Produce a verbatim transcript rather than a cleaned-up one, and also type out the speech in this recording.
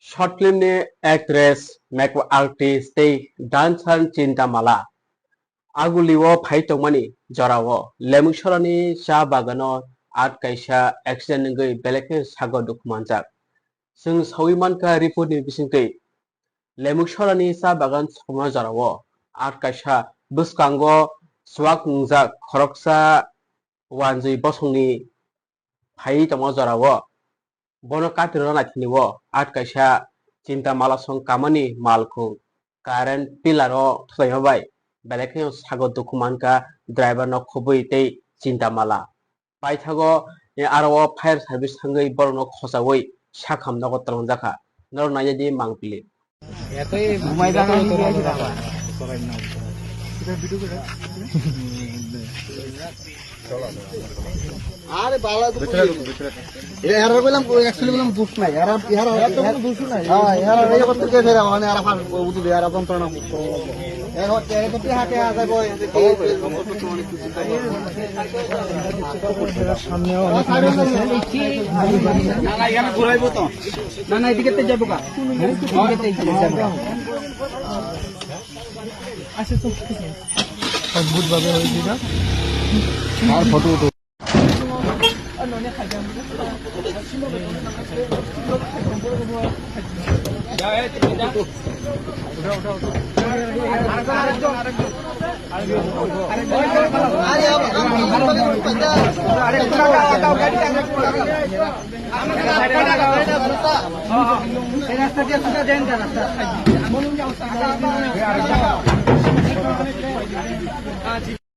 Short film ni actress, makeup artist tei dancer Chinta Mala Aguli o phai tongmani jorao Lemuksorani cha bagano at kaisa accident wngwi belai khe sago dukhu manjak. Chwng saui mankha report ni bisingtwi, Lemuksorani cha bagan songma jorao at kaisa bwskango chuak wngjak khoroksa wanjwi bosongni phaiwi tongma jorao bono katirokno naithani o at kaisa Chinta Mala song kamani malkhung current pillar o thwlaima bai belai kheno sago dukhu mankha driver no khobwi tei Chinta Mala. Paithago, eh, aro o fire service thangwi borokno khochaui sakham nogo twlangjakha. Norok naina di mangpili. আরে বালা তো এরা কইলাম, actually কইলাম দুষ নাই। এরা, এরা, এরা তো কোনো দুষ নাই। হ্যাঁ, এরা এই করতে কে ফেরা, মানে এরা ফাঁস উঠে দেয়, এরা যন্ত্রণা মুক্ত। এরা হচ্ছে, এরা তো হাতে হাতে বয়, এরা তো সামনেও অনেক মানুষ আছে। না, না, এখানে ঘুরাইবো তো। না, না, এদিকে তো যাবো গা। এদিকে তো যাবো গা। আচ্ছা, তো ঠিক আছে। অদ্ভুতভাবে হয়েছে এটা। আর ফটো উঠো।